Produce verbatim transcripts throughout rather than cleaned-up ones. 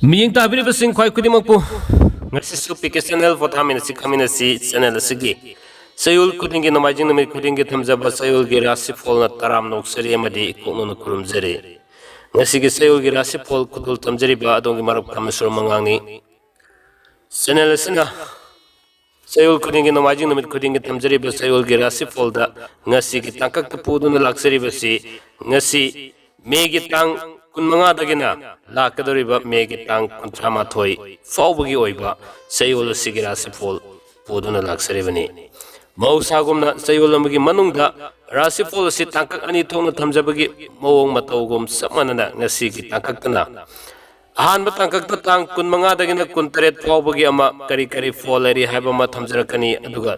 ꯃꯤꯠꯌꯦꯡ ꯇꯥꯕꯤꯔꯤꯕꯁꯤꯡ ꯈ꯭ꯋꯥꯏ ꯈꯨꯗꯤꯡꯃꯛꯄꯨ ꯉꯁꯤꯁꯨ ꯄꯤ ꯀꯦ ꯆꯦꯅꯦꯜ ꯄꯣꯊꯥꯃꯤꯟꯅꯁꯤ ꯈꯪꯃꯤꯟꯅꯁꯤ ꯆꯦꯅꯦꯜ ꯑꯁꯤꯒꯤ ꯆꯌꯣꯜ ꯈꯨꯗꯤꯡꯒꯤ ꯅꯣꯡꯃꯥꯏꯖꯤꯡ ꯅꯨꯃꯤꯠ ꯈꯨꯗꯤꯡꯒꯤ ꯊꯝꯖꯕ ꯆꯌꯣꯜꯒꯤ ꯔꯥꯁꯤꯐꯣꯜꯅ ꯇꯔꯥꯝꯅ ꯑꯣꯛꯆꯔꯤ ꯑꯃꯗꯤ ꯏꯀꯣꯛꯅꯅ ꯈꯨꯔꯨꯝꯖꯔꯤ꯫ ꯉꯁꯤꯒꯤ ꯆꯌꯣꯜꯒꯤ ꯔꯥꯁꯤꯐꯣꯜ ꯈꯨꯗꯣꯜ ꯇꯝꯖꯔꯤꯕ ꯑꯗꯣꯝꯒꯤ ꯃꯔꯨꯞ ꯀꯥꯃꯦꯁꯣꯔ ꯃꯉꯥꯡꯅꯤ꯫ ꯆꯦꯅꯦꯜ ꯑꯁꯤꯅ ꯆꯌꯣꯜ ꯈꯨꯗꯤꯡꯒꯤ ꯅꯣꯡꯃꯥꯏꯖꯤꯡ ꯅꯨꯃꯤꯠ ꯈꯨꯗꯤꯡꯒꯤ ꯊꯝꯖꯔꯤꯕ ꯆꯌꯣꯜꯒꯤ ꯔꯥꯁꯤꯐꯣꯜꯗ ꯉꯁꯤꯒꯤ ꯇꯥꯡꯀꯛꯇ ꯄꯨꯗꯨꯅ ꯂꯥꯛꯆꯔꯤꯕꯁꯤ ꯉꯁꯤ ꯃꯦꯒꯤ ꯇꯥꯡ ꯀꯨꯟꯃꯉꯥꯗꯒꯤꯅ ꯂꯥꯛꯀꯗꯧꯔꯤꯕ ꯃꯦꯒꯤ ꯇꯥꯡ ꯀꯨꯟꯊ꯭ꯔꯥ ꯃꯥꯊꯣꯏ ꯐꯥꯎꯕꯒꯤ ꯑꯣꯏꯕ ꯆꯌꯣꯜ ꯑꯁꯤꯒꯤ ꯔꯥꯁꯤꯐꯣꯜ ꯄꯨꯗꯨꯅ ꯂꯥꯛꯆꯔꯤꯕꯅꯤ꯫ ꯃꯍꯧꯁꯥꯒꯨꯝꯅ ꯆꯌꯣꯜ ꯑꯃꯒꯤ ꯃꯅꯨꯡꯗ ꯔꯥꯁꯤꯐꯣꯜ ꯑꯁꯤ ꯇꯥꯡꯀꯛ ꯑꯅꯤ ꯊꯣꯛꯅ ꯊꯝꯖꯕꯒꯤ ꯃꯑꯣꯡ ꯃꯇꯧꯒꯨꯝ ꯆꯞ ꯃꯥꯟꯅꯅ ꯉꯁꯤꯒꯤ ꯇꯥꯡꯀꯛꯇꯅ ꯑꯍꯥꯟꯕ ꯇꯥꯡꯀꯛꯇ ꯇꯥꯡ ꯀꯨꯟꯃꯉꯥꯗꯒꯤꯅ ꯀꯨꯟꯇꯔꯦꯠ ꯐꯥꯎꯕꯒꯤ ꯑꯃ ꯀꯔꯤ ꯀꯔꯤ ꯐꯣꯜ ꯂꯩꯔꯤ ꯍꯥꯏꯕ ꯑꯃ ꯊꯝꯖꯔꯛꯀꯅꯤ꯫ ꯑꯗꯨꯒ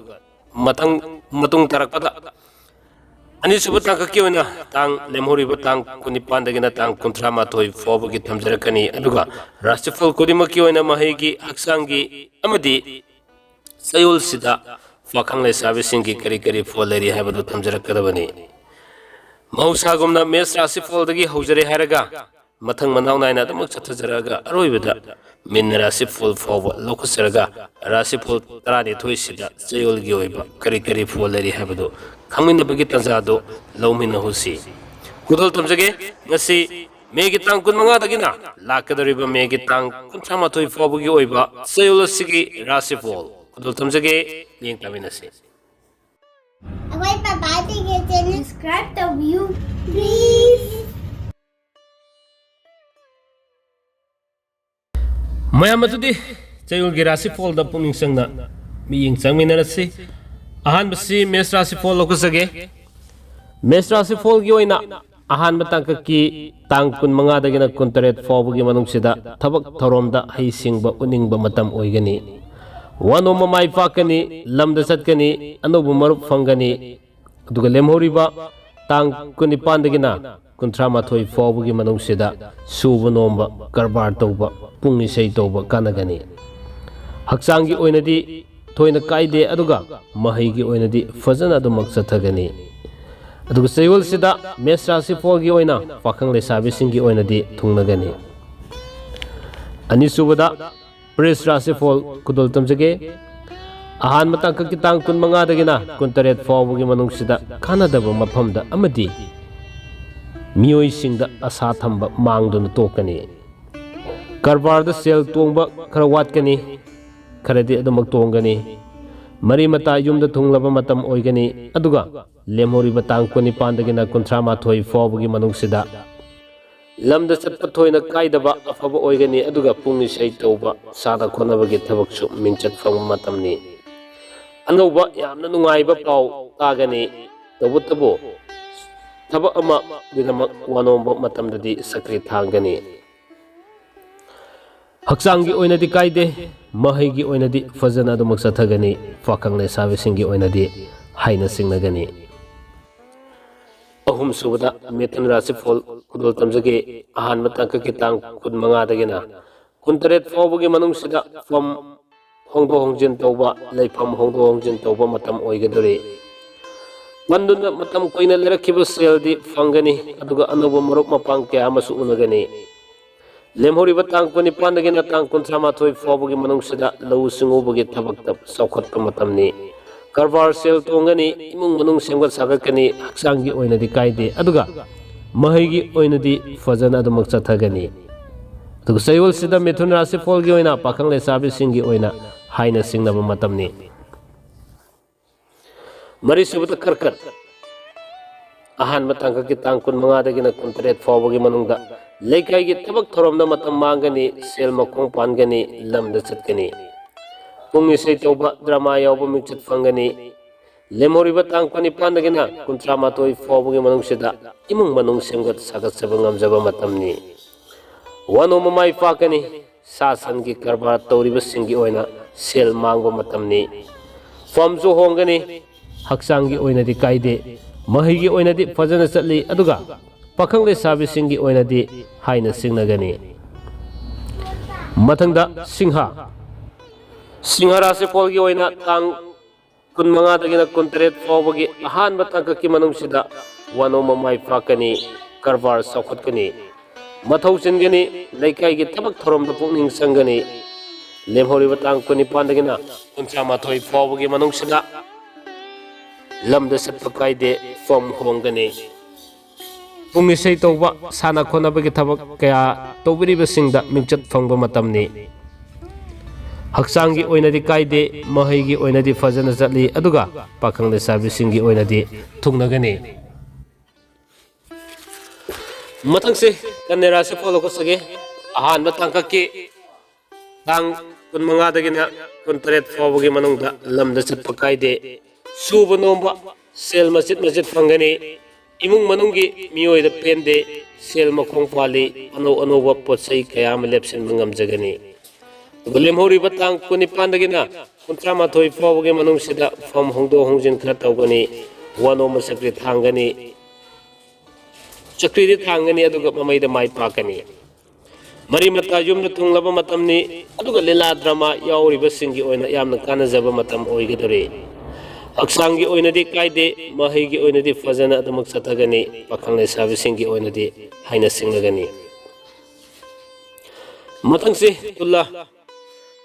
ꯃꯊꯪ ꯃꯇꯨꯡ ꯇꯥꯔꯛꯄꯗ ꯑꯅꯤꯁꯨꯕ ꯇꯥꯡꯀꯛꯀꯤ ꯑꯣꯏꯅ ꯇꯥꯡ ꯂꯦꯝꯍꯧꯔꯤꯕ ꯇꯥꯡ ꯀꯨꯟꯅꯤꯄꯥꯟꯗꯒꯤꯅ ꯇꯥꯡ ꯀꯨꯟꯊ꯭ꯔꯥ ꯃꯥꯊꯣꯏ ꯐꯥꯎꯕꯒꯤ ꯊꯝꯖꯔꯛꯀꯅꯤ꯫ ꯑꯗꯨꯒ ꯔꯥꯁꯤꯐꯣꯜ ꯈꯨꯗꯤꯡꯃꯛꯀꯤ ꯑꯣꯏꯅ ꯃꯍꯩꯒꯤ, ꯍꯛꯆꯥꯡꯒꯤ ꯑꯃꯗꯤ ꯆꯌꯣꯜꯁꯤꯗ ꯄꯥꯈꯪ ꯂꯩꯁꯥꯕꯤꯁꯤꯡꯒꯤ ꯀꯔꯤ ꯀꯔꯤ ꯐꯣꯜ ꯂꯩꯔꯤ ꯍꯥꯏꯕꯗꯨ ꯊꯝꯖꯔꯛꯀꯗꯕꯅꯤ꯫ ꯃꯍꯧꯁꯥꯒꯨꯝꯅ ꯃꯦꯁ ꯔꯥꯁꯤꯐꯣꯜꯗꯒꯤ ꯍꯧꯖꯔꯦ ꯍꯥꯏꯔꯒ ꯃꯊꯪ ꯃꯅꯥꯎ ꯅꯥꯏꯅ ꯑꯗꯨꯃꯛ ꯆꯠꯊꯖꯔꯛꯑꯒ ꯑꯔꯣꯏꯕꯗ ꯃꯤꯟ ꯔꯥꯁꯤꯐꯣꯜ ꯐꯥꯎꯕ ꯂꯧꯈꯠꯆꯔꯒ ꯔꯥꯁꯤꯐꯣꯜ ꯇꯔꯥꯅꯤꯊꯣꯏꯁꯤꯗ ꯆꯌꯣꯜꯒꯤ ꯑꯣꯏꯕ ꯀꯔꯤ ꯀꯔꯤ ꯐꯣꯜ ꯂꯩꯔꯤ ꯍꯥꯏꯕꯗꯨ ꯈꯪꯃꯤꯟꯅꯕꯒꯤ ꯇꯥꯟꯖꯥꯗꯨ ꯂꯧꯃꯤꯟꯅꯍꯧꯁꯤ꯫ ꯈꯨꯗꯣꯜ ꯇꯝꯖꯒꯦ꯫ ꯉꯁꯤ ꯃꯦꯒꯤ ꯇꯥꯡ ꯀꯨꯟꯃꯉꯥꯗꯒꯤꯅ ꯂꯥꯛꯀꯗꯧꯔꯤꯕ ꯃꯦꯒꯤ ꯇꯥꯡ ꯀꯨꯟꯊ꯭ꯔꯥ ꯃꯥꯊꯣꯏ ꯐꯥꯎꯕꯒꯤ ꯑꯣꯏꯕ ꯆꯌꯣꯜ ꯑꯁꯤꯒꯤ ꯔꯥꯁꯤꯐꯣꯜ ꯈꯨꯗꯣꯜ ꯇꯝꯖꯒꯦ꯫ ꯃꯤꯠꯌꯦꯡ ꯇꯥꯃꯤꯟꯅꯁꯤ꯫ ꯑꯩꯈꯣꯏ ꯄꯄꯥ ꯇꯤꯀꯦꯠꯁꯦ subscribe ꯇꯧꯕꯤꯌꯨ, please꯫ ꯃꯌꯥꯝ ꯑꯗꯨꯗꯤ ꯆꯌꯣꯜꯒꯤ ꯔꯥꯁꯤꯐꯣꯜꯗ ꯄꯨꯛꯅꯤꯡ ꯆꯪꯅ ꯃꯤꯠꯌꯦꯡ ꯆꯪꯃꯤꯟꯅꯔꯁꯤ꯫ ꯑꯍꯥꯟꯕꯁꯤ ꯃꯦꯁ ꯔꯥꯁꯤꯐꯣꯜ ꯂꯧꯈꯠꯆꯒꯦ꯫ ꯃꯦꯁ ꯔꯥꯁꯤꯐꯣꯜꯒꯤ ꯑꯣꯏꯅ ꯑꯍꯥꯟꯕ ꯇꯥꯡꯀꯛꯀꯤ ꯇꯥꯡ ꯀꯨꯟꯃꯉꯥꯗꯒꯤꯅ ꯀꯨꯟꯇꯔꯦꯠ ꯐꯥꯎꯕꯒꯤ ꯃꯅꯨꯡꯁꯤꯗ ꯊꯕꯛ ꯊꯧꯔꯝꯗ ꯍꯩꯁꯤꯡꯕ ꯎꯠꯅꯤꯡꯕ ꯃꯇꯝ ꯑꯣꯏꯒꯅꯤ꯫ ꯋꯥꯅꯣꯝꯕ ꯃꯥꯏ ꯄꯥꯛꯀꯅꯤ, ꯂꯝꯗ ꯆꯠꯀꯅꯤ, ꯑꯅꯧꯕ ꯃꯔꯨꯞ ꯐꯪꯒꯅꯤ꯫ ꯑꯗꯨꯒ ꯂꯦꯝꯍꯧꯔꯤꯕ ꯇꯥꯡ ꯀꯨꯟꯅꯤꯄꯥꯟꯗꯒꯤꯅ ꯀꯨꯟꯊ꯭ꯔꯥ ꯃꯥꯊꯣꯏ ꯐꯥꯎꯕꯒꯤ ꯃꯅꯨꯡꯁꯤꯗ ꯁꯨꯕ ꯅꯣꯝꯕ, ꯀꯔꯕꯥꯔ ꯇꯧꯕ, ꯄꯨꯡ ꯏꯁꯩ ꯇꯧꯕ ꯀꯥꯟꯅꯒꯅꯤ꯫ ꯍꯛꯆꯥꯡꯒꯤ ꯑꯣꯏꯅꯗꯤ ꯊꯣꯏꯅ ꯀꯥꯏꯗꯦ, ꯑꯗꯨꯒ ꯃꯍꯩꯒꯤ ꯑꯣꯏꯅꯗꯤ ꯐꯖꯅ ꯑꯗꯨꯃꯛ ꯆꯠꯊꯒꯅꯤ꯫ ꯑꯗꯨꯒ ꯆꯌꯣꯜꯁꯤꯗ ꯃꯦꯁ ꯔꯥꯁꯤꯐꯣꯜꯒꯤ ꯑꯣꯏꯅ ꯄꯥꯈꯪ ꯂꯩꯁꯥꯕꯤꯁꯤꯡꯒꯤ ꯑꯣꯏꯅꯗꯤ ꯊꯨꯡꯅꯒꯅꯤ꯫ ꯑꯅꯤꯁꯨꯕꯗ ꯄ꯭ꯔꯤꯁ ꯔꯥꯁꯤꯐꯣꯜ ꯈꯨꯗꯣꯜ ꯇꯝꯖꯒꯦ꯫ ꯑꯍꯥꯟꯕ ꯇꯥꯡꯀꯛꯀꯤ ꯇꯥꯡ ꯀꯨꯟꯃꯉꯥꯗꯒꯤꯅ ꯀꯨꯟꯇꯔꯦꯠ ꯐꯥꯎꯕꯒꯤ ꯃꯅꯨꯡꯁꯤꯗ ꯀꯥꯟꯅꯗꯕ ꯃꯐꯝꯗ ꯑꯃꯗꯤ ꯃꯤꯑꯣꯏꯁꯤꯡꯗ ꯑꯁꯥ ꯊꯝꯕ ꯃꯥꯡꯗꯨꯅ ꯇꯣꯛꯀꯅꯤ꯫ ꯀꯔꯕꯥꯔꯗ ꯁꯦꯜ ꯇꯣꯡꯕ ꯈꯔ ꯋꯥꯠꯀꯅꯤ, ꯈꯔꯗꯤ ꯑꯗꯨꯃꯛ ꯇꯣꯡꯒꯅꯤ꯫ ꯃꯔꯤ ꯃꯇꯥ ꯌꯨꯝꯗ ꯊꯨꯡꯂꯕ ꯃꯇꯝ ꯑꯣꯏꯒꯅꯤ, ꯑꯗꯨꯒ ꯂꯦꯝꯍꯧꯔꯤꯕ ꯇꯥꯡ ꯀꯨꯟꯅꯤꯄꯥꯟꯗꯒꯤꯅ ꯀꯨꯟꯊ꯭ꯔꯥ ꯃꯥꯊꯣꯏ ꯐꯥꯎꯕꯒꯤ ꯃꯅꯨꯡꯁꯤꯗ ꯂꯝꯗ ꯆꯠꯄ ꯊꯣꯏꯅ ꯀꯥꯏꯗꯕ ꯑꯐꯕ ꯑꯣꯏꯒꯅꯤ, ꯑꯗꯨꯒ ꯄꯨꯡ ꯏꯁꯩ ꯇꯧꯕ, ꯁꯥꯟꯅ ꯈꯣꯠꯅꯕꯒꯤ ꯊꯕꯛꯁꯨ ꯃꯤꯡꯆꯠ ꯐꯪꯕ ꯃꯇꯝꯅꯤ꯫ ꯑꯅꯧꯕ ꯌꯥꯝꯅ ꯅꯨꯡꯉꯥꯏꯕ ꯄꯥꯎ ꯇꯥꯒꯅꯤ, ꯇꯧꯕꯇꯕꯨ ꯊꯕꯛ ꯑꯃꯒꯤꯗꯃꯛ ꯋꯥꯅꯣꯝꯕ ꯃꯇꯝꯗꯗꯤ ꯁꯛꯇꯤ ꯊꯥꯡꯒꯅꯤ꯫ ꯍꯛꯆꯥꯡꯒꯤ ꯑꯣꯏꯅꯗꯤ ꯀꯥꯏꯗꯦ, ꯃꯍꯩꯒꯤ ꯑꯣꯏꯅꯗꯤ ꯐꯖꯅ ꯑꯗꯨꯃꯛ ꯆꯠꯊꯒꯅꯤ, ꯄꯥꯈꯪ ꯂꯩꯁꯥꯕꯤꯁꯤꯡꯒꯤ ꯑꯣꯏꯅꯗꯤ ꯍꯥꯏꯅ ꯁꯤꯡꯅꯒꯅꯤ꯫ ꯑꯍꯨꯝꯁꯨꯕꯗ ꯃꯤꯊꯨꯟ ꯔꯥꯁꯤꯐꯣꯜ ꯈꯨꯗꯣꯜ ꯇꯝꯖꯒꯦ꯫ ꯑꯍꯥꯟꯕ ꯇꯥꯡꯀꯛꯀꯤ ꯇꯥꯡ ꯀꯨꯟꯃꯉꯥꯗꯒꯤꯅ ꯀꯨꯟꯇꯔꯦꯠ ꯐꯥꯎꯕꯒꯤ ꯃꯅꯨꯡꯁꯤꯗ ꯐꯝ ꯍꯣꯡꯗꯣꯛ ꯍꯣꯡꯖꯤꯟ ꯇꯧꯕ, ꯂꯩꯐꯝ ꯍꯣꯡꯗꯣꯛ ꯍꯣꯡꯖꯤꯟ ꯇꯧꯕ ꯃꯇꯝ ꯑꯣꯏꯒꯗꯧꯔꯤ꯫ ꯄꯟꯗꯨꯅ ꯃꯇꯝ ꯀꯨꯏꯅ ꯂꯩꯔꯛꯈꯤꯕ ꯁꯦꯜꯗꯤ ꯐꯪꯒꯅꯤ, ꯑꯗꯨꯒ ꯑꯅꯧꯕ ꯃꯔꯨꯞ ꯃꯄꯥꯡ ꯀꯌꯥ ꯑꯃꯁꯨ ꯎꯅꯒꯅꯤ꯫ ꯂꯦꯝꯍꯧꯔꯤꯕ ꯇꯥꯡ ꯀꯨꯟꯅꯤꯄꯥꯟꯗꯒꯤꯅ ꯇꯥꯡ ꯀꯨꯟꯊ꯭ꯔꯥ ꯃꯥꯊꯣꯏ ꯐꯥꯎꯕꯒꯤ ꯃꯅꯨꯡꯁꯤꯗ ꯂꯧꯎ ꯁꯤꯡꯎꯕꯒꯤ ꯊꯕꯛꯇ ꯆꯥꯎꯈꯠꯄ ꯃꯇꯝꯅꯤ꯫ ꯀꯔꯕꯥꯔ ꯁꯦꯜ ꯇꯣꯡꯒꯅꯤ, ꯏꯃꯨꯡ ꯃꯅꯨꯡ ꯁꯦꯝꯒꯠ ꯁꯥꯒꯠꯀꯅꯤ, ꯍꯛꯆꯥꯡꯒꯤ ꯑꯣꯏꯅꯗꯤ ꯀꯥꯏꯗꯦ, ꯑꯗꯨꯒ ꯃꯍꯩꯒꯤ ꯑꯣꯏꯅꯗꯤ ꯐꯖꯅ ꯑꯗꯨꯃꯛ ꯆꯠꯊꯒꯅꯤ꯫ ꯑꯗꯨꯒ ꯆꯌꯣꯜꯁꯤꯗ ꯃꯤꯊꯨꯟ ꯔꯥꯁꯤꯐꯣꯜꯒꯤ ꯑꯣꯏꯅ ꯄꯥꯈꯪ ꯂꯩꯁꯥꯕꯤꯁꯤꯡꯒꯤ ꯑꯣꯏꯅ ꯍꯥꯏꯅ ꯁꯤꯡꯅꯕ ꯃꯇꯝꯅꯤ꯫ ꯃꯔꯤꯁꯨꯕꯗ ꯀꯔꯀꯠ꯫ ꯑꯍꯥꯟꯕ ꯇꯥꯡꯀꯛꯀꯤ ꯇꯥꯡ ꯀꯨꯟꯃꯉꯥꯗꯒꯤꯅ ꯀꯨꯟꯇꯔꯦꯠ ꯐꯥꯎꯕꯒꯤ ꯃꯅꯨꯡꯗ ꯂꯩꯀꯥꯏꯒꯤ ꯊꯕꯛ ꯊꯧꯔꯝꯗ ꯃꯇꯝ ꯃꯥꯡꯒꯅꯤ, ꯁꯦꯜ ꯃꯈꯣꯡ ꯄꯥꯟꯒꯅꯤ, ꯂꯝꯗ ꯆꯠꯀꯅꯤ꯫ ꯄꯨꯡ ꯏꯁꯩ ꯇꯧꯕ, ꯗ꯭ꯔꯃꯥ ꯌꯥꯎꯕ ꯃꯤꯡꯆꯠ ꯐꯪꯒꯅꯤ꯫ ꯂꯦꯝꯍꯧꯔꯤꯕ ꯇꯥꯡ ꯀꯨꯟꯅꯤꯄꯥꯟꯗꯒꯤꯅ ꯀꯨꯟꯊ꯭ꯔꯥ ꯃꯥꯊꯣꯏ ꯐꯥꯎꯕꯒꯤ ꯃꯅꯨꯡꯁꯤꯗ ꯏꯃꯨꯡ ꯃꯅꯨꯡ ꯁꯦꯝꯒꯠ ꯁꯥꯒꯠꯆꯕ ꯉꯝꯖꯕ ꯃꯇꯝꯅꯤ꯫ ꯋꯥꯅꯣꯝꯕ ꯃꯥꯏ ꯄꯥꯛꯀꯅꯤ꯫ ꯁꯥ ꯁꯟꯒꯤ ꯀꯔꯕꯥꯔ ꯇꯧꯔꯤꯕꯁꯤꯡꯒꯤ ꯑꯣꯏꯅ ꯁꯦꯜ ꯃꯥꯡꯕ ꯃꯇꯝꯅꯤ꯫ ꯐꯝꯁꯨ ꯍꯣꯡꯒꯅꯤ꯫ ꯍꯛꯆꯥꯡꯒꯤ ꯑꯣꯏꯅꯗꯤ ꯀꯥꯏꯗꯦ, ꯃꯍꯩꯒꯤ ꯑꯣꯏꯅꯗꯤ ꯐꯖꯅ ꯆꯠꯂꯤ, ꯑꯗꯨꯒ ꯄꯥꯈꯪ ꯂꯩꯁꯥꯕꯤꯁꯤꯡꯒꯤ ꯑꯣꯏꯅꯗꯤ ꯍꯥꯏꯅ ꯁꯤꯡꯅꯒꯅꯤ꯫ ꯃꯊꯪꯗ ꯁꯤꯡꯍ꯫ ꯁꯤꯡꯍ ꯔꯥꯁꯤꯐꯣꯜꯒꯤ ꯑꯣꯏꯅ ꯇꯥꯡ ꯀꯨꯟꯃꯉꯥꯗꯒꯤꯅ ꯀꯨꯟꯇꯔꯦꯠ ꯐꯥꯎꯕꯒꯤ ꯑꯍꯥꯟꯕ ꯇꯥꯡꯀꯛꯀꯤ ꯃꯅꯨꯡꯁꯤꯗ ꯋꯥꯅꯣꯝꯕ ꯃꯥꯏ ꯄꯥꯛꯀꯅꯤ, ꯀꯔꯕꯥꯔ ꯆꯥꯎꯈꯠꯀꯅꯤ꯫ ꯃꯊꯧ ꯆꯤꯟꯒꯅꯤ, ꯂꯩꯀꯥꯏꯒꯤ ꯊꯕꯛ ꯊꯧꯔꯝꯗ ꯄꯨꯛꯅꯤꯡ ꯆꯪꯒꯅꯤ꯫ ꯂꯦꯝꯍꯧꯔꯤꯕ ꯇꯥꯡ ꯀꯨꯟꯅꯤꯄꯥꯟꯗꯒꯤꯅ ꯀꯨꯟꯊ꯭ꯔꯥ ꯃꯥꯊꯣꯏ ꯐꯥꯎꯕꯒꯤ ꯃꯅꯨꯡꯁꯤꯗ ꯂꯝꯗ ꯆꯠꯄ ꯀꯥꯏꯗꯦ, ꯐꯝ ꯍꯣꯡꯒꯅꯤ꯫ ꯄꯨꯡ ꯏꯁꯩ ꯇꯧꯕ, ꯁꯥꯟꯅ ꯈꯣꯠꯅꯕꯒꯤ ꯊꯕꯛ ꯀꯌꯥ ꯇꯧꯕꯤꯔꯤꯕꯁꯤꯡꯗ ꯃꯤꯡꯆꯠ ꯐꯪꯕ ꯃꯇꯝꯅꯤ꯫ ꯍꯛꯆꯥꯡꯒꯤ ꯑꯣꯏꯅꯗꯤ ꯀꯥꯏꯗꯦ, ꯃꯍꯩꯒꯤ ꯑꯣꯏꯅꯗꯤ ꯐꯖꯅ ꯆꯠꯂꯤ, ꯑꯗꯨꯒ ꯄꯥꯈꯪ ꯂꯩꯁꯥꯕꯤꯁꯤꯡꯒꯤ ꯑꯣꯏꯅꯗꯤ ꯊꯨꯡꯅꯒꯅꯤ꯫ ꯃꯊꯪꯁꯦ ꯀꯟꯌꯥ ꯔꯥꯁꯤꯐꯣꯜ ꯂꯧꯈꯠꯆꯒꯦ꯫ ꯑꯍꯥꯟꯕ ꯇꯥꯡꯀꯛꯀꯤ ꯇꯥꯡ ꯀꯨꯟꯃꯉꯥꯗꯒꯤꯅ ꯀꯨꯟꯇꯔꯦꯠ ꯐꯥꯎꯕꯒꯤ ꯃꯅꯨꯡꯗ ꯂꯝꯗ ꯆꯠꯄ ꯀꯥꯏꯗꯦ꯫ ꯁꯨꯕ ꯅꯣꯝꯕ, ꯁꯦꯜ ꯃꯆꯤꯠ ꯃꯆꯤꯠ ꯐꯪꯒꯅꯤ꯫ ꯏꯃꯨꯡ ꯃꯅꯨꯡꯒꯤ ꯃꯤꯑꯣꯏꯗ ꯄꯦꯟꯗꯦ, ꯁꯦꯜ ꯃꯈꯣꯡ ꯄꯥꯜꯂꯤ, ꯑꯅꯧ ꯑꯅꯧꯕ ꯄꯣꯠ ꯆꯩ ꯀꯌꯥ ꯑꯃ ꯂꯦꯞꯁꯤꯟꯕ ꯉꯝꯖꯒꯅꯤ꯫ ꯑꯗꯨꯒ ꯂꯦꯝꯍꯧꯔꯤꯕ ꯇꯥꯡ ꯀꯨꯟꯅꯤꯄꯥꯟꯗꯒꯤꯅ ꯀꯨꯟꯊ꯭ꯔꯥ ꯃꯥꯊꯣꯏ ꯐꯥꯎꯕꯒꯤ ꯃꯅꯨꯡꯁꯤꯗ ꯐꯝ ꯍꯣꯡꯗꯣꯛ ꯍꯣꯡꯖꯤꯟ ꯈꯔ ꯇꯧꯒꯅꯤ꯫ ꯋꯥꯅꯣꯝꯕ ꯆꯀ꯭ꯔꯤ ꯊꯥꯡꯒꯅꯤ, ꯆꯀ꯭ꯔꯤꯗꯤ ꯊꯥꯡꯒꯅꯤ, ꯑꯗꯨꯒ ꯃꯃꯩꯗ ꯃꯥꯏ ꯄꯥꯛꯀꯅꯤ꯫ ꯃꯔꯤ ꯃꯇꯥ ꯌꯨꯝꯗ ꯊꯨꯡꯂꯕ ꯃꯇꯝꯅꯤ, ꯑꯗꯨꯒ ꯂꯤꯂꯥ ꯗ꯭ꯔꯃꯥ ꯌꯥꯎꯔꯤꯕꯁꯤꯡꯒꯤ ꯑꯣꯏꯅ ꯌꯥꯝꯅ ꯀꯥꯟꯅꯖꯕ ꯃꯇꯝ ꯑꯣꯏꯒꯗꯧꯔꯤ꯫ ꯍꯛꯆꯥꯡꯒꯤ ꯑꯣꯏꯅꯗꯤ ꯀꯥꯏꯗꯦ, ꯃꯍꯩꯒꯤ ꯑꯣꯏꯅꯗꯤ ꯐꯖꯅ ꯑꯗꯨꯃꯛ ꯆꯠꯊꯒꯅꯤ, ꯄꯥꯈꯪ ꯂꯩꯁꯥꯕꯤꯁꯤꯡꯒꯤ ꯑꯣꯏꯅꯗꯤ ꯍꯥꯏꯅ ꯁꯤꯡꯅꯒꯅꯤ꯫ ꯃꯊꯪꯁꯤ ꯇꯨꯂꯥ꯫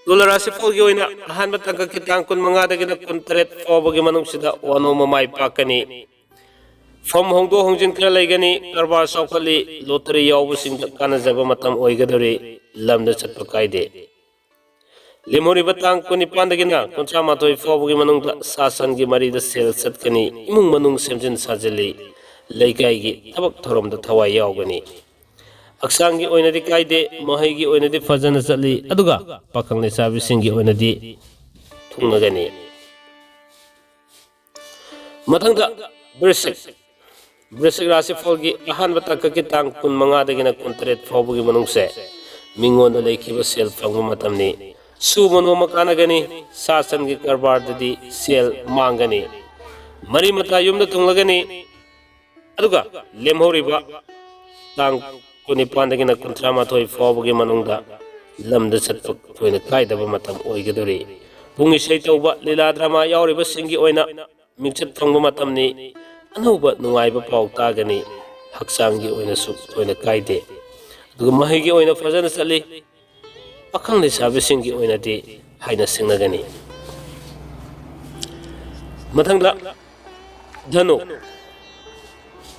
ꯇꯨꯂꯥ ꯔꯥꯁꯤꯐꯜꯒꯤ ꯑꯣꯏꯅ ꯑꯍꯥꯟꯕ ꯇꯥꯡꯀꯛꯀꯤ ꯇꯥꯡ ꯀꯨꯟꯃꯉꯥꯗꯒꯤꯅ ꯀꯨꯟꯇꯔꯦꯠ ꯐꯥꯎꯕꯒꯤ ꯃꯅꯨꯡꯁꯤꯗ ꯋꯥꯅꯣꯝꯕ ꯃꯥꯏ ꯄꯥꯛꯀꯅꯤ꯫ ꯐꯝ ꯍꯣꯡꯗꯣꯛ ꯍꯣꯡꯖꯤꯟ ꯈꯔ ꯂꯩꯒꯅꯤ, ꯀꯔꯕꯥꯔ ꯆꯥꯎꯈꯠꯂꯤ, ꯂꯣꯇꯔꯤ ꯌꯥꯎꯕꯁꯤꯡꯗ ꯀꯥꯟꯅꯖꯕ ꯃꯇꯝ ꯑꯣꯏꯒꯗꯧꯔꯤ, ꯂꯝꯗ ꯆꯠꯄ ꯀꯥꯏꯗꯦ꯫ ꯂꯦꯝꯍꯧꯔꯤꯕ ꯇꯥꯡ ꯀꯨꯟꯅꯤꯄꯥꯟꯗꯒꯤꯅ ꯀꯨꯟꯊ꯭ꯔꯥ ꯃꯥꯊꯣꯏ ꯐꯥꯎꯕꯒꯤ ꯃꯅꯨꯡꯗ ꯁꯥ ꯁꯟꯒꯤ ꯃꯔꯤꯗ ꯁꯦꯜ ꯆꯠꯀꯅꯤ, ꯏꯃꯨꯡ ꯃꯅꯨꯡ ꯁꯦꯝꯖꯤꯟ ꯁꯥꯖꯤꯜꯂꯤ, ꯂꯩꯀꯥꯏꯒꯤ ꯊꯕꯛ ꯊꯧꯔꯝꯗ ꯊꯋꯥꯏ ꯌꯥꯎꯒꯅꯤ꯫ ꯍꯛꯆꯥꯡꯒꯤ ꯑꯣꯏꯅꯗꯤ ꯀꯥꯏꯗꯦ, ꯃꯍꯩꯒꯤ ꯑꯣꯏꯅꯗꯤ ꯐꯖꯅ ꯆꯠꯂꯤ, ꯑꯗꯨꯒ ꯄꯥꯈꯪ ꯂꯩꯁꯥꯕꯤꯁꯤꯡꯒꯤ ꯑꯣꯏꯅꯗꯤ ꯊꯨꯡꯅꯒꯅꯤ꯫ ꯃꯊꯪꯗ ꯕ꯭ꯔꯤꯁꯤꯛ꯫ ꯕ꯭ꯔꯤꯁꯤꯛ ꯔꯥꯁꯤꯐꯜꯒꯤ ꯑꯍꯥꯟꯕ ꯇꯥꯡꯀꯛꯀꯤ ꯇꯥꯡ ꯀꯨꯟꯃꯉꯥꯗꯒꯤꯅ ꯀꯨꯟꯇꯔꯦꯠ ꯐꯥꯎꯕꯒꯤ ꯃꯅꯨꯡꯁꯦ ꯃꯤꯉꯣꯟꯗ ꯂꯩꯈꯤꯕ ꯁꯦꯜ ꯐꯪꯕ ꯃꯇꯝꯅꯤ꯫ ꯁꯨꯕ ꯅꯣꯝꯕ ꯀꯥꯟꯅꯒꯅꯤ, ꯁꯥ ꯁꯟꯒꯤ ꯀꯔꯕꯥꯔꯗꯗꯤ ꯁꯦꯜ ꯃꯥꯡꯒꯅꯤ꯫ ꯃꯔꯤ ꯃꯇꯥ ꯌꯨꯝꯗ ꯊꯨꯡꯂꯒꯅꯤ꯫ ꯑꯗꯨꯒ ꯂꯦꯝꯍꯧꯔꯤꯕ ꯇꯥꯡ ꯀꯨꯟꯅꯤꯄꯥꯟꯗꯒꯤꯅ ꯀꯨꯟꯊ꯭ꯔꯥ ꯃꯥꯊꯣꯏ ꯐꯥꯎꯕꯒꯤ ꯃꯅꯨꯡꯗ ꯂꯝꯗ ꯆꯠꯄ ꯊꯣꯏꯅ ꯀꯥꯏꯗꯕ ꯃꯇꯝ ꯑꯣꯏꯒꯗꯧꯔꯤ꯫ ꯄꯨꯡ ꯏꯁꯩ ꯇꯧꯕ, ꯂꯤꯂꯥ ꯗ꯭ꯔꯃꯥ ꯌꯥꯎꯔꯤꯕꯁꯤꯡꯒꯤ ꯑꯣꯏꯅ ꯃꯤꯡꯆꯠ ꯐꯪꯕ ꯃꯇꯝꯅꯤ꯫ ꯑꯅꯧꯕ ꯅꯨꯡꯉꯥꯏꯕ ꯄꯥꯎ ꯇꯥꯒꯅꯤ꯫ ꯍꯛꯆꯥꯡꯒꯤ ꯑꯣꯏꯅꯁꯨ ꯊꯣꯏꯅ ꯀꯥꯏꯗꯦ꯫ ꯑꯗꯨꯒ ꯃꯍꯩꯒꯤ ꯑꯣꯏꯅ ꯐꯖꯅ ꯆꯠꯂꯤ꯫ ꯄꯥꯈꯪ ꯂꯩꯁꯥꯕꯤꯁꯤꯡꯒꯤ ꯑꯣꯏꯅꯗꯤ ꯍꯥꯏꯅ ꯁꯤꯡꯅꯒꯅꯤ꯫ ꯃꯊꯪꯗ ꯙꯅꯨ,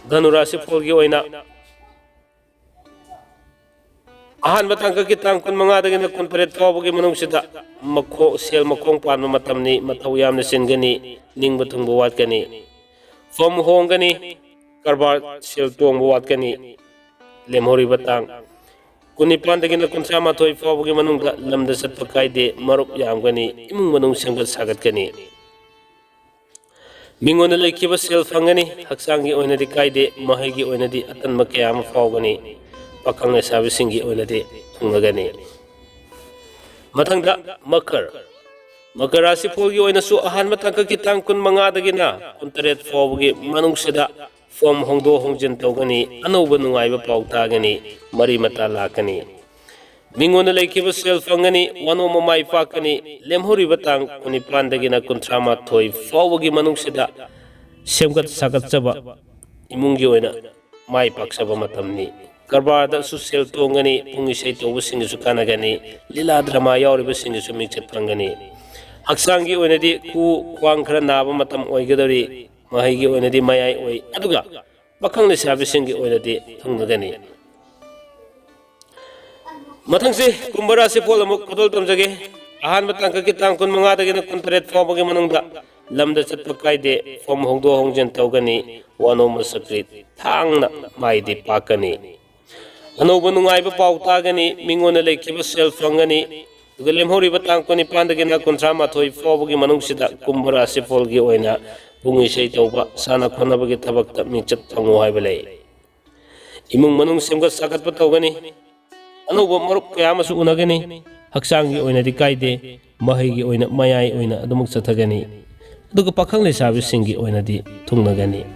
ꯙꯅꯨ ꯔꯥꯁꯤꯐꯣꯜꯒꯤ ꯑꯣꯏꯅ ꯑꯍꯥꯟꯕ ꯇꯥꯡꯀꯛꯀꯤ ꯇꯥꯡ ꯀꯨꯟꯃꯉꯥꯗꯒꯤꯅ ꯀꯨꯟꯇꯔꯦꯠ ꯐꯥꯎꯕꯒꯤ ꯃꯅꯨꯡꯁꯤꯗ ꯃꯈꯣ-, ꯁꯦꯜ ꯃꯈꯣꯡ ꯄꯥꯟꯕ ꯃꯇꯝꯅꯤ, ꯃꯊꯧ ꯌꯥꯝꯅ ꯆꯤꯟꯒꯅꯤ, ꯅꯤꯡꯕ ꯊꯨꯡꯕ ꯋꯥꯠꯀꯅꯤ, ꯐꯝ ꯍꯣꯡꯒꯅꯤ, ꯀꯔꯕꯥꯔ ꯁꯦꯜ ꯇꯣꯡꯕ ꯋꯥꯠꯀꯅꯤ꯫ ꯂꯦꯝꯍꯧꯔꯤꯕ ꯇꯥꯡ ꯀꯨꯟꯅꯤꯄꯥꯟꯗꯒꯤꯅ ꯀꯨꯟꯊ꯭ꯔꯥ ꯃꯥꯊꯣꯏ ꯐꯥꯎꯕꯒꯤ ꯃꯅꯨꯡꯗ ꯂꯝꯗ ꯆꯠꯄ ꯀꯥꯏꯗꯦ, ꯃꯔꯨꯞ ꯌꯥꯝꯒꯅꯤ, ꯏꯃꯨꯡ ꯃꯅꯨꯡ ꯁꯦꯝꯒꯠ ꯁꯥꯒꯠꯀꯅꯤ꯫ ꯃꯤꯉꯣꯟꯗ ꯂꯩꯈꯤꯕ ꯁꯦꯜ ꯐꯪꯒꯅꯤ, ꯍꯛꯆꯥꯡꯒꯤ ꯑꯣꯏꯅꯗꯤ ꯀꯥꯏꯗꯦ, ꯃꯍꯩꯒꯤ ꯑꯣꯏꯅꯗꯤ ꯑꯇꯟꯕ ꯀꯌꯥ ꯑꯃ ꯐꯥꯎꯒꯅꯤ, ꯄꯥꯈꯪ ꯂꯩꯁꯥꯕꯤꯁꯤꯡꯒꯤ ꯑꯣꯏꯅꯗꯤ ꯊꯨꯡꯅꯒꯅꯤ꯫ ꯃꯊꯪꯗ ꯃꯀꯔ, ꯃꯀꯔ ꯔꯥꯁꯤꯐꯣꯜꯒꯤ ꯑꯣꯏꯅꯁꯨ ꯑꯍꯥꯟꯕ ꯇꯥꯡꯀꯛꯀꯤ ꯇꯥꯡ ꯀꯨꯟꯃꯉꯥꯗꯒꯤꯅ ꯀꯨꯟꯇꯔꯦꯠ ꯐꯥꯎꯕꯒꯤ ꯃꯅꯨꯡꯁꯤꯗ ꯐꯣꯝ ꯍꯣꯡꯗꯣꯛ ꯍꯣꯡꯖꯤꯟ ꯇꯧꯒꯅꯤ, ꯑꯅꯧꯕ ꯅꯨꯡꯉꯥꯏꯕ ꯄꯥꯎ ꯇꯥꯒꯅꯤ, ꯃꯔꯤ ꯃꯇꯥ ꯂꯥꯛꯀꯅꯤ꯫ ꯃꯤꯉꯣꯟꯗ ꯂꯩꯈꯤꯕ ꯁꯦꯜ ꯐꯪꯒꯅꯤ, ꯋꯥꯅꯣꯝꯕ ꯃꯥꯏ ꯄꯥꯛꯀꯅꯤ꯫ ꯂꯦꯝꯍꯧꯔꯤꯕ ꯇꯥꯡ ꯀꯨꯟꯅꯤꯄꯥꯟꯗꯒꯤꯅ ꯀꯨꯟꯊ꯭ꯔꯥ ꯃꯥꯊꯣꯏ ꯐꯥꯎꯕꯒꯤ ꯃꯅꯨꯡꯁꯤꯗ ꯁꯦꯝꯒꯠ ꯁꯥꯒꯠꯆꯕ, ꯏꯃꯨꯡꯒꯤ ꯑꯣꯏꯅ ꯃꯥꯏ ꯄꯥꯛꯆꯕ ꯃꯇꯝꯅꯤ꯫ ꯀꯔꯕꯥꯔꯗꯁꯨ ꯁꯦꯜ ꯇꯣꯡꯒꯅꯤ, ꯄꯨꯡ ꯏꯁꯩ ꯇꯧꯕꯁꯤꯡꯒꯤꯁꯨ ꯀꯥꯟꯅꯒꯅꯤ, ꯂꯤꯂꯥ ꯗ꯭ꯔꯃꯥ ꯌꯥꯎꯔꯤꯕꯁꯤꯡꯒꯤꯁꯨ ꯃꯤꯡꯆꯠ ꯐꯪꯒꯅꯤ꯫ ꯍꯛꯆꯥꯡꯒꯤ ꯑꯣꯏꯅꯗꯤ ꯈꯨ ꯈ꯭ꯋꯥꯡ ꯈꯔ ꯅꯥꯕ ꯃꯇꯝ ꯑꯣꯏꯒꯗꯧꯔꯤ, ꯃꯍꯩꯒꯤ ꯑꯣꯏꯅꯗꯤ ꯃꯌꯥꯏ ꯑꯣꯏ, ꯑꯗꯨꯒ ꯄꯥꯈꯪ ꯂꯩꯁꯥꯕꯤꯁꯤꯡꯒꯤ ꯑꯣꯏꯅꯗꯤ ꯊꯨꯡꯅꯒꯅꯤ꯫ ꯃꯊꯪꯁꯤ ꯀꯨꯝꯚ ꯔꯥꯁꯤꯐꯣꯜ ꯑꯃꯨꯛ ꯈꯨꯗꯣꯜ ꯇꯝꯖꯒꯦ꯫ ꯑꯍꯥꯟꯕ ꯇꯥꯡꯀꯛꯀꯤ ꯇꯥꯡ ꯀꯨꯟꯃꯉꯥꯗꯒꯤꯅ ꯀꯨꯟꯇꯔꯦꯠ ꯐꯥꯎꯕꯒꯤ ꯃꯅꯨꯡꯗ ꯂꯝꯗ ꯆꯠꯄ ꯀꯥꯏꯗꯦ, ꯐꯝ ꯍꯣꯡꯗꯣꯛ ꯍꯣꯡꯖꯤꯟ ꯇꯧꯒꯅꯤ, ꯋꯥꯅꯣꯝꯕ ꯁꯀ꯭ꯔꯤꯠ ꯊꯥꯡꯅ ꯃꯥꯏꯗꯤ ꯄꯥꯛꯀꯅꯤ꯫ ꯑꯅꯧꯕ ꯅꯨꯡꯉꯥꯏꯕ ꯄꯥꯎ ꯇꯥꯒꯅꯤ, ꯃꯤꯉꯣꯟꯗ ꯂꯩꯈꯤꯕ ꯁꯦꯜ ꯐꯪꯒꯅꯤ꯫ ꯑꯗꯨꯒ ꯂꯦꯝꯍꯧꯔꯤꯕ ꯇꯥꯡ ꯀꯨꯟꯅꯤꯄꯥꯟꯗꯒꯤꯅ ꯀꯨꯟꯊ꯭ꯔꯥ ꯃꯥꯊꯣꯏ ꯐꯥꯎꯕꯒꯤ ꯃꯅꯨꯡꯁꯤꯗ ꯀꯨꯝꯚ ꯔꯥꯁꯤꯐꯣꯜꯒꯤ ꯑꯣꯏꯅ ꯄꯨꯡ ꯏꯁꯩ ꯇꯧꯕ, ꯁꯥꯟꯅ ꯈꯣꯠꯅꯕꯒꯤ ꯊꯕꯛꯇ ꯃꯤꯡꯆꯠ ꯐꯪꯉꯨ ꯍꯥꯏꯕ ꯂꯩ꯫ ꯏꯃꯨꯡ ꯃꯅꯨꯡ ꯁꯦꯝꯒꯠ ꯁꯥꯒꯠꯄ ꯇꯧꯒꯅꯤ꯫ ꯑꯅꯧꯕ ꯃꯔꯨꯞ ꯀꯌꯥ ꯑꯃꯁꯨ ꯎꯅꯒꯅꯤ꯫ ꯍꯛꯆꯥꯡꯒꯤ ꯑꯣꯏꯅꯗꯤ ꯀꯥꯏꯗꯦ, ꯃꯍꯩꯒꯤ ꯑꯣꯏꯅ ꯃꯌꯥꯏ ꯑꯣꯏꯅ ꯑꯗꯨꯃꯛ ꯆꯠꯊꯒꯅꯤ꯫ ꯑꯗꯨꯒ ꯄꯥꯈꯪ ꯂꯩꯁꯥꯕꯤꯁꯤꯡꯒꯤ ꯑꯣꯏꯅꯗꯤ ꯊꯨꯡꯅꯒꯅꯤ꯫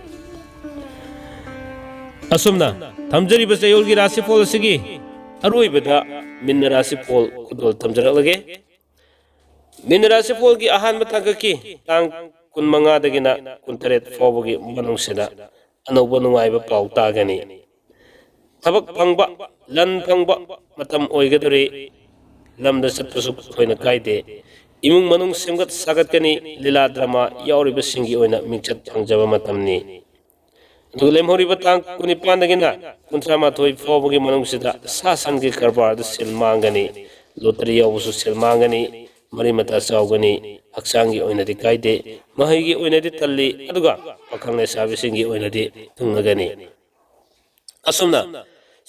ꯑꯁꯨꯝꯅ ꯊꯝꯖꯔꯤꯕ ꯆꯌꯣꯜꯒꯤ ꯔꯥꯁꯤꯐꯣꯜ ꯑꯁꯤꯒꯤ ꯑꯔꯣꯏꯕꯗ ꯃꯤꯟꯅ ꯔꯥꯁꯤꯐꯣꯜ ꯈꯨꯗꯣꯜ ꯊꯝꯖꯔꯛꯂꯒꯦ꯫ ꯃꯤꯟꯅ ꯔꯥꯁꯤꯐꯣꯜꯒꯤ ꯑꯍꯥꯟꯕ ꯇꯥꯡꯀꯛꯀꯤ ꯇꯥꯡ ꯀꯨꯟꯃꯉꯥꯗꯒꯤꯅ ꯀꯨꯟꯇꯔꯦꯠ ꯐꯥꯎꯕꯒꯤ ꯃꯅꯨꯡꯁꯤꯗ ꯑꯅꯧꯕ ꯅꯨꯡꯉꯥꯏꯕ ꯄꯥꯎ ꯇꯥꯒꯅꯤ꯫ ꯊꯕꯛ ꯐꯪꯕ, ꯂꯟ ꯐꯪꯕ ꯃꯇꯝ ꯑꯣꯏꯒꯗꯧꯔꯤ꯫ ꯂꯝꯗ ꯆꯠꯄꯁꯨ ꯊꯣꯏꯅ ꯀꯥꯏꯗꯦ꯫ ꯏꯃꯨꯡ ꯃꯅꯨꯡ ꯁꯦꯝꯒꯠ ꯁꯥꯒꯠꯀꯅꯤ꯫ ꯂꯤꯂꯥ ꯗ꯭ꯔꯃꯥ ꯌꯥꯎꯔꯤꯕꯁꯤꯡꯒꯤ ꯑꯣꯏꯅ ꯃꯤꯡꯆꯠ ꯐꯪꯖꯕ ꯃꯇꯝꯅꯤ꯫ ꯑꯗꯨꯒ ꯂꯦꯝꯍꯧꯔꯤꯕ ꯇꯥꯡ ꯀꯨꯟꯅꯤꯄꯥꯟꯗꯒꯤꯅ ꯀꯨꯟꯊ꯭ꯔꯥ ꯃꯥꯊꯣꯏ ꯐꯥꯎꯕꯒꯤ ꯃꯅꯨꯡꯁꯤꯗ ꯁꯥ ꯁꯟꯒꯤ ꯀꯔꯕꯥꯔꯗ ꯁꯦꯜ ꯃꯥꯡꯒꯅꯤ꯫ ꯂꯣꯇꯔꯤ ꯌꯥꯎꯕꯁꯨ ꯁꯦꯜ ꯃꯥꯡꯒꯅꯤ꯫ ꯃꯔꯤ ꯃꯇꯥ ꯆꯥꯎꯒꯅꯤ꯫ ꯍꯛꯆꯥꯡꯒꯤ ꯑꯣꯏꯅꯗꯤ ꯀꯥꯏꯗꯦ꯫ ꯃꯍꯩꯒꯤ ꯑꯣꯏꯅꯗꯤ ꯇꯜꯂꯤ꯫ ꯑꯗꯨꯒ ꯄꯥꯈꯪ ꯂꯩꯁꯥꯕꯤꯁꯤꯡꯒꯤ ꯑꯣꯏꯅꯗꯤ ꯊꯨꯡꯅꯒꯅꯤ꯫ ꯑꯁꯨꯝꯅ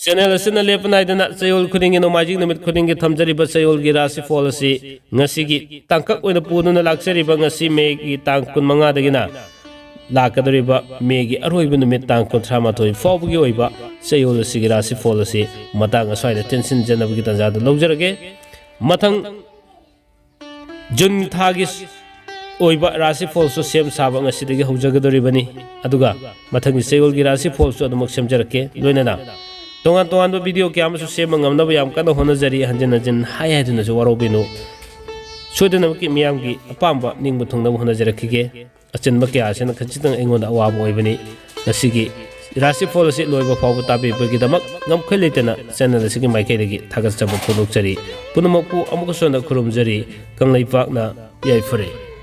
ꯆꯦꯅꯦꯜ ꯑꯁꯤꯅ ꯂꯦꯞꯄ ꯅꯥꯏꯗꯅ ꯆꯌꯣꯜ ꯈꯨꯗꯤꯡꯒꯤ, ꯅꯣꯡꯃꯥꯏꯖꯤꯡ ꯅꯨꯃꯤꯠ ꯈꯨꯗꯤꯡꯒꯤ ꯊꯝꯖꯔꯤꯕ ꯆꯌꯣꯜꯒꯤ ꯔꯥꯁꯤꯐꯣꯜ ꯑꯁꯤ ꯉꯁꯤꯒꯤ ꯇꯥꯡꯀꯛ ꯑꯣꯏꯅ ꯄꯨꯗꯨꯅ ꯂꯥꯛꯆꯔꯤꯕ ꯉꯁꯤ ꯃꯦꯒꯤ ꯇꯥꯡ ꯀꯨꯟꯃꯉꯥꯗꯒꯤꯅ ꯂꯥꯛꯀꯗꯧꯔꯤꯕ ꯃꯦꯒꯤ ꯑꯔꯣꯏꯕ ꯅꯨꯃꯤꯠ ꯇꯥꯡ ꯀꯨꯟꯊ꯭ꯔꯥ ꯃꯥꯊꯣꯏ ꯐꯥꯎꯕꯒꯤ ꯑꯣꯏꯕ ꯆꯌꯣꯜ ꯑꯁꯤꯒꯤ ꯔꯥꯁꯤꯐꯣꯜ ꯑꯁꯤ ꯃꯇꯥꯡ ꯑꯁ꯭ꯋꯥꯏꯗ ꯇꯦꯟꯁꯤꯟꯖꯅꯕꯒꯤ ꯇꯥꯟꯖꯥꯗꯨ ꯂꯧꯖꯔꯒꯦ꯫ ꯃꯊꯪ ꯖꯨꯟ ꯊꯥꯒꯤ ꯑꯣꯏꯕ ꯔꯥꯁꯤꯐꯣꯜꯁꯨ ꯁꯦꯝ ꯁꯥꯕ ꯉꯁꯤꯗꯒꯤ ꯍꯧꯖꯒꯗꯧꯔꯤꯕꯅꯤ꯫ ꯑꯗꯨꯒ ꯃꯊꯪꯒꯤ ꯆꯌꯣꯜꯒꯤ ꯔꯥꯁꯤꯐꯣꯜꯁꯨ ꯑꯗꯨꯃꯛ ꯁꯦꯝꯖꯔꯛꯀꯦ꯫ ꯂꯣꯏꯅꯅ ꯇꯣꯉꯥꯟ ꯇꯣꯉꯥꯟꯕ ꯚꯤꯗꯤꯑꯣ ꯀꯌꯥ ꯑꯃꯁꯨ ꯁꯦꯝꯕ ꯉꯝꯅꯕ ꯌꯥꯝ ꯀꯟꯅ ꯍꯣꯠꯅꯖꯔꯤ꯫ ꯍꯟꯖꯤꯟ ꯍꯟꯖꯤꯟ ꯍꯥꯏ ꯍꯥꯏꯗꯨꯅꯁꯨ ꯋꯥꯔꯧꯕꯤꯅꯨ꯫ ꯁꯣꯏꯗꯅꯃꯛꯀꯤ ꯃꯤꯌꯥꯝꯒꯤ ꯑꯄꯥꯝꯕ ꯅꯤꯡꯕ ꯊꯨꯡꯅꯕ ꯍꯣꯠꯅꯖꯔꯛꯈꯤꯒꯦ꯫ ꯑꯆꯤꯟꯕ ꯀꯌꯥ ꯑꯁꯤꯅ ꯈꯖꯤꯛꯇꯪ ꯑꯩꯉꯣꯟꯗ ꯑꯋꯥꯕ ꯑꯣꯏꯕꯅꯤ꯫ ꯉꯁꯤꯒꯤ ꯔꯥꯁꯤꯐꯣꯜ ꯑꯁꯤ ꯂꯣꯏꯕ ꯐꯥꯎꯕ ꯇꯥꯕꯤꯕꯒꯤꯗꯃꯛ ꯉꯝꯈꯩ ꯂꯩꯇꯅ ꯆꯦꯅꯦꯜ ꯑꯁꯤꯒꯤ ꯃꯥꯏꯀꯩꯗꯒꯤ ꯊꯥꯒꯠꯆꯕ ꯐꯣꯡꯗꯣꯛꯆꯔꯤ꯫ ꯄꯨꯝꯅꯃꯛꯄꯨ ꯑꯃꯨꯛꯀꯁꯨ ꯍꯟꯅ ꯈꯨꯔꯨꯝꯖꯔꯤ꯫ ꯀꯪꯂꯩꯄꯥꯛꯅ ꯌꯥꯏꯐꯔꯦ꯫